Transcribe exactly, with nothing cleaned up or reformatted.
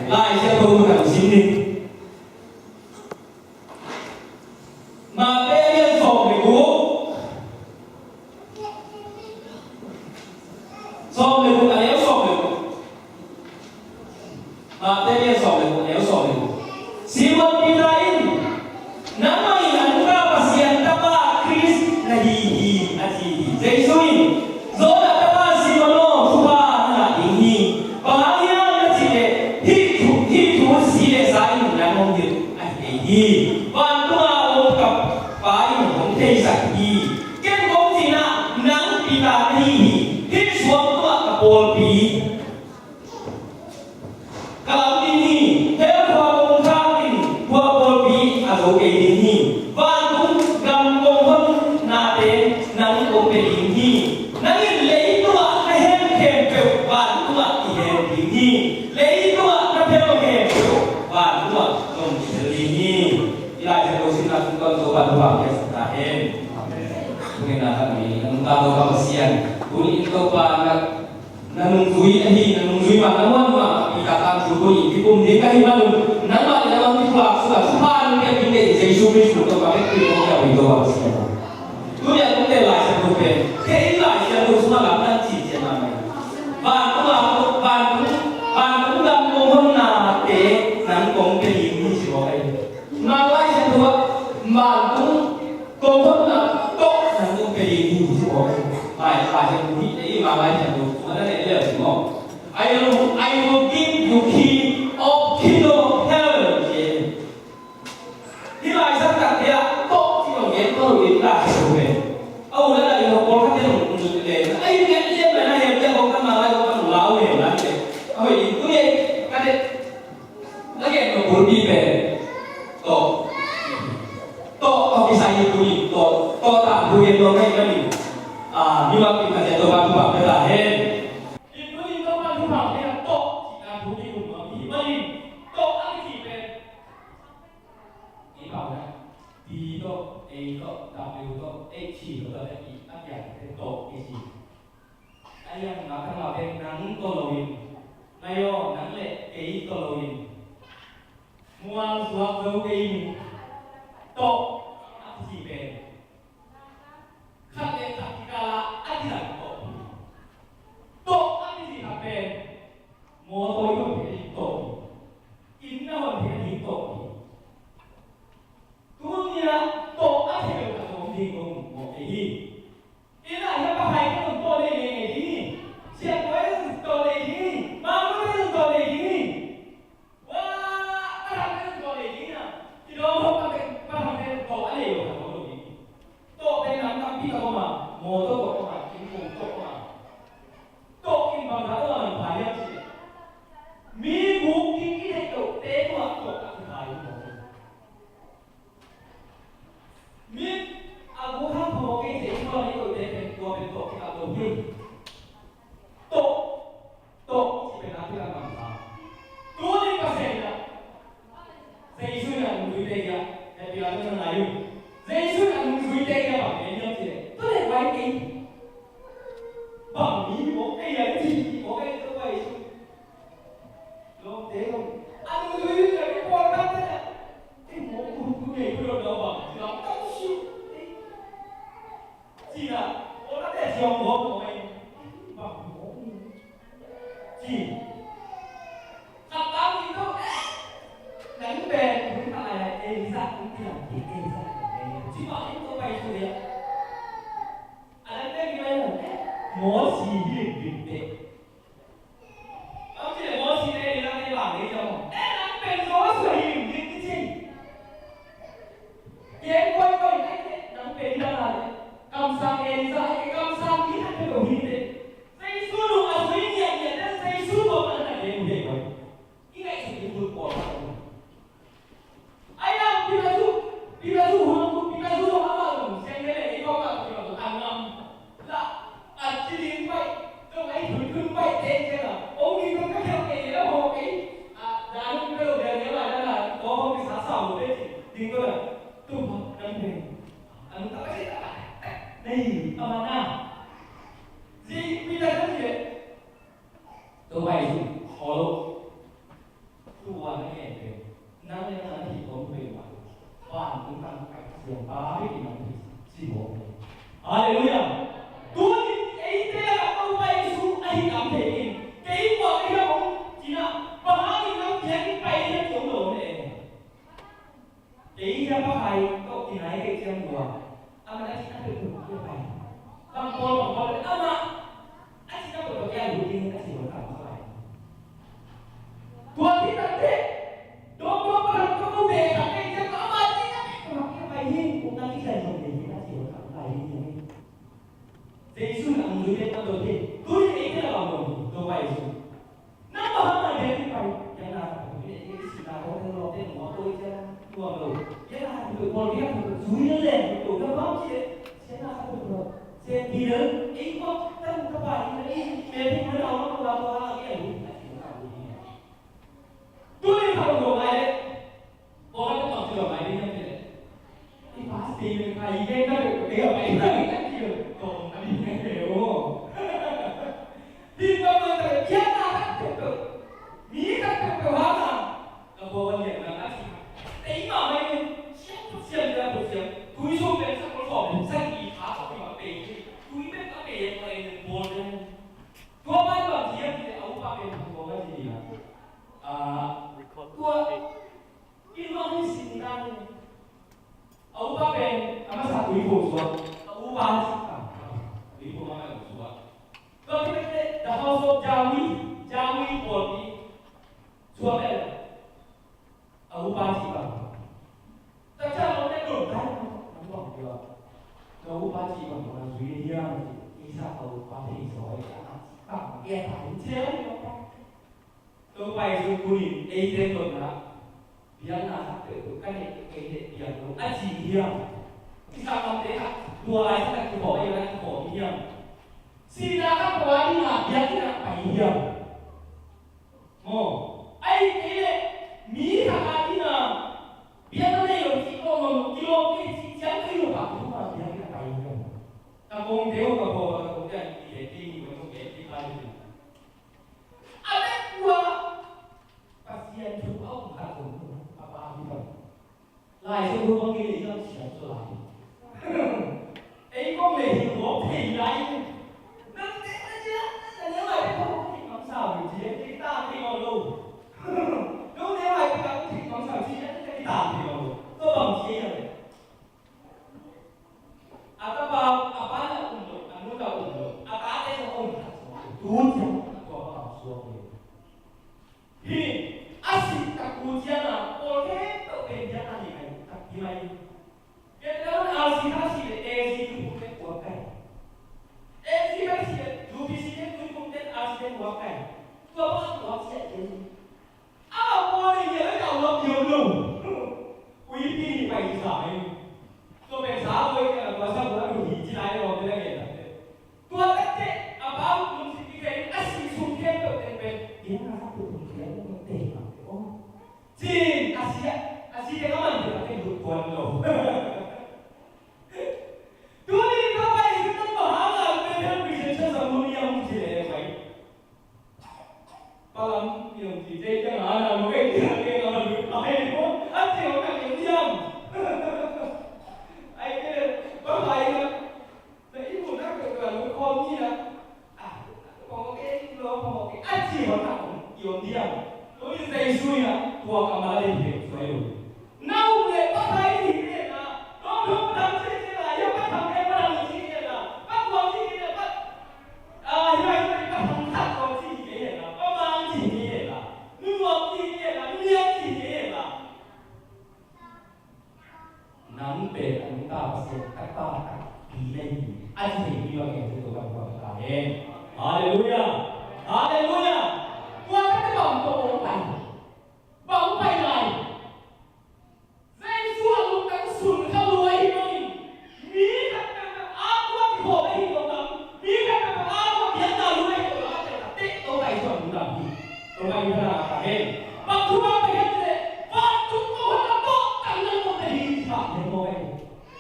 Lai Siangtho mun ah sim ni. Mate a lian sawm le guk. Sawm le guk, a neu sawm le guk. Mate a lian sawm le guk, a neu sawm le guk. Simon Peter in, "Nangmah in a nungta Pasian Tapa Khrist na hi hi," a ci hi. Jesu in, "Jonah tapa Simon aw, thupha na ngah ding hi. Bang hang hiam na cih leh, hih thu, hih thu si le sa in nang hong hilh ahi kei hi. Vantung a om ka Pa in hong theisak hi. Ken kong cih na, nang Peter na hi hi. Hih suang tungah ka pawlpi ka lam ding hi. Hell khua kong khak in, tua pawlpi a zo kei ding hi. Vantung gam kong honnate nang kong pia ding hi. Nang in leitung ah na hem khempeuh vantung ah kihem ding hi. Leitung ah na phel khempeuh vantung ah zong kiphel ding hi." I Lai Siangtho simna sung pan Topa thupha piaksak ta hen. Amen. Tuni in a khat mi, a nungta Topa Pasian, tuni in Topa na, na nungzui ahi, na nungzui mah, na muan mah, Peter tangthu tuni in kikum ding ka hih manun, nangmah le nangmah kipulak sungah thupha nong piak ding deih Jesu Khrist Topa bek tui kong kiap hi Topa Pasian. Tuni a kong tel Lai Siangtho pen, kei in Lai Siangtho sungah lam nang cihcian mahmah hi. Vantung a, vantung, vantung gam kong honnate nang kong pia ding hi ci mawk ahi. Mang Lai Siangtho ah, vantung kong honna tawh nang kong pia ding hi ci mawk ahi. Lai, Lai Siangtho hi, ei Mang Lai Siangtho sungah na leh leh ci mawk. "I will, I will give you key of kingdom of heaven," ci. Hih Lai Siangtho ah tawh cih hong gen tawh lo in Lai Siangtho pen. A u la la in hong pawl khat in hong lut leh, a i nget lian pen a hiam ciang hong kan ma lai hong kan lau hen la leh. A hoih in tu leh ka deh. A gen lo bulpi pen. Tawh. Tawh, tawh kisai in tu in tawh. Tawh ta tu in tawh kai ka ni. A, mi mak in ka sia tawh ba tu ba pe ta hen. In tu in tawh ba tu ba pe ta tawh. Ci ta tu in tu ba mi ba in. Tawh a kici pen. I pau na, P tawh, A tawh, W tawh, H tawh, tawh, i a piang te tawh i ci. A yang nga tang la pen nang tawh lo in, ngai aw nang le kei tawh lo in, mual suak zo kei in, tawh a kici pen. Khat le khat kikal ah a kizang tawh. Tawh a kici khat pen mawtaw i hon theih a ding tawh hi. Inn na hon theih a ding tawh hi. Tuni ah tawh a thei lo khat om ding kong muh mawk kei hi. Inn ah hiah pa hai ka zong tawh nei ngei ngei ding hi. Siangtho in zong tawh nei ding hi. Mangmuite zong tawh nei ding hi. Wa, a thang pen tawh nei ding a. I dawng hawk a pen, pa thang pen tawh a nei lo, a tawh lo ding. Tawh pen nam tampi tak om a, mawtaw tawh om a, inn kong tawh om a. Tawh in bang hang tawh a man pha hiam cih leh, mi guk ding i deih loh te tungah tawh a kiphai hi mawk. Mi a guk hang phamawh kei te i tua nei loh te pen tua pen tawh kikal lo hi. Tawh, tawh i cih pen a kikal mang pha. Tuni Pasian in ah, Jesu in a nungzuite kiang, hehpih a nung ngai uh. Jesu in a nungzuite kiang bang gen hiam cih leh, tua leh vai kei. Bang mi mawk kei a, i cih mawk kei tua vai Jesu. Lawmte zong a nungzui ding leh mi pawlkhatte leh, ei mawk uh, uh nei uh lo bang, ci lam tang siu. Ci na, pawlkhatte ci hong mawk mawk ei, bang mawk uh. Ci. Khat tang ci tawh, eh, nang pen hun khat lai ah Elijah hong kilam kik, Elijah hong kilam kik. Ci bang in tua pai su dia. A dang pen ki pai lo, eh, Mosi hi lim lim te. Bang ci leh Mosi te Elijah te bang lei ciang maw. Eh, nang pen Joshua hi lim lim ci. Gen koi koi nai te, nang pen i dang a leh kamsang Elijah, eh, kamsang hi nang pen lo hi te. Jesu nung a zui ngiat ngiat te, Jesu tawh nang na gen uh hi koi. I ngaihsut ding bul pawl khat om. A yang pi a zuk, Tua, amah na cih na peuhpeuh kia pai. Bang pawl, bang pawl, amah a cih na peuhpeuh kia lut ding a cih tua kam kha pai. Tua hi takte, dawng dawng pathum ka mu ve khat teng ciang amah cih na peuhpeuh kia pai hi, uk na cih khat zong ve hi a cih tua kam pai hi. Jesu in a hong zui ding a tua hi. Tuni ei te na bang dong hi, tua pai Jesu. Nang bang hang a biakinn pai, biakna khat peuh i neih ding, i sihna khawng teng lawmte nong ngawt lo i ciang nuam lo. Biakna khat peuh, pawl biakna khat peuh zui lel leng peuh, na bang ci leh, siatna khat peuh, siatpi lel, ei khua, ka nu ka pa in, ei, biakinn mah na om lo, tua hang a biakinn, a ci lel. Tuni khat peuh ngai leh, Pawlkhatte bang ci lo ngai ding hiam cih leh, i pa statement kha i gen na peuh peuh kei a pai nang i ka ci lo tawm a ding ngai ve aw. Ding bang lo ta biakna khat peuh peuh, mi khat peuh peuh hang a, ka bawl a lian nang a ci kha. Tei mahmah in, siam phot siam, siam phot siam. Tui sung pen sak lo sawm, sak i kha sawm i ma pei. Tui pen ka pei a tua in bawl den. Tua pan bang ci hiam cih leh a upa pen hong bawl a ci ding a. Ah, tua Inn mah hi sin dan. A upa pen a masa tuiphum suak. A upa cih bang tuiphum a masa suak. Tua khit teh the house of Jawi, Jawi pawlpi suak leh a upa cih bang. Taksa lo ne dong tai mah bang tua. A upa cih bang a zui hiam cih. Isa a upa thei sawi a cih bang. Ia ta in cia. Topa Jesu tunin eite dotna biakna khat peuhpeuh ka neih kei leh piang lo a ci hiam? Kisam lamte khat tua lai khat a kikhawm a i lai kikhawm hiam? Sihna khat tua dingin biakinn ah pai hiam? Maw, ahih kei leh mi khat a dingin biakna nei lo cih kawm lo kilawm kei cih ciang ka hi lo pah tua biakinn ah pai hiam? Ka kongte uh ka bawl a ka kongte ah i leh kei hi lo kei kei pai hiam? A bek ua Pasian thu a um khat om a pa hi bang. Lai Siangtho bang kei leh i lam siam zaw lai. Ei kong leh hi kong thei lai. Nang te na cia na ne lai te kong thei mang sau ci e te ta te lo lo. Nang ne lai te kong thei mang sau ci e te ta te lo lo. Tua bang ci e. A tapa, a pa na um lo, a nu na um lo, a tate na um khat sawm lo. Tu ciang a tua pa suak lo. Hi, a sih tak tu ciang a, pawl khempeuh pen biakna nei kei tak hi mai. Biakna a sih kha sih leh A C tuiphum pen kuak kei. A C kha sih leh U P C pen tuiphum pen A C pen kuak kei. Tua pa kuak siah kei. A pawl in ngiat a kau lam diam lo. Uipi nih pai kisa mai. Tua pen sa bawi in a tua sa bawi a lu hi ci lai lo te na ngen. Tua takte a pa lungsim kikhen a sih sung khempeuh teng pen. Biakna khat peuh teng pen teng pen aw. Cin a sih a sih teng a man teng a teng lut tuan lo. Tuni in ka pai in ka pai hang a Bethel Christian Church a mun i a mun ci le pai. Palam i ong ci, "Tei ka ngana lo, kei tia kei ngana lo, pai mo." A ci ong ka kei diam. Ai ke, pa pai na. Na i mu na ke ka lo ko ni na. Ah, ko ke lo ko ke. A ci ong ka i ong diam. Lo i sei sui na, tua ka ma le ke, sui lo. Nau le pa pai ni ke na. Lo lo pa ci ke na, ya pa pai ke pa ni ke na. Pa ko ni ke na, pa A, hi lai hi lai, pa thangthat kong ci hi kei hen la, pa mang ci hi kei hen la, nu nuam ci hi kei hen la, nu lian ci hi kei hen la. Nang pen a nungta Pasian takpi takpi na hi, a ci hi hi bang en ci tua kan kuan ta hen. Halleluiah. Halleluiah. Tua kan te bang tua ong pai. Bang pai lai. Jesu a lungtang sun kha lua hi bangin, mi khat peuhpeuh a kuan khawm ahi lo bang, mi khat peuhpeuh a kuan biakna lua ahi lo bang, a teh a teh Topa Jesu a lungtang hi. Topa i thana a ka hen.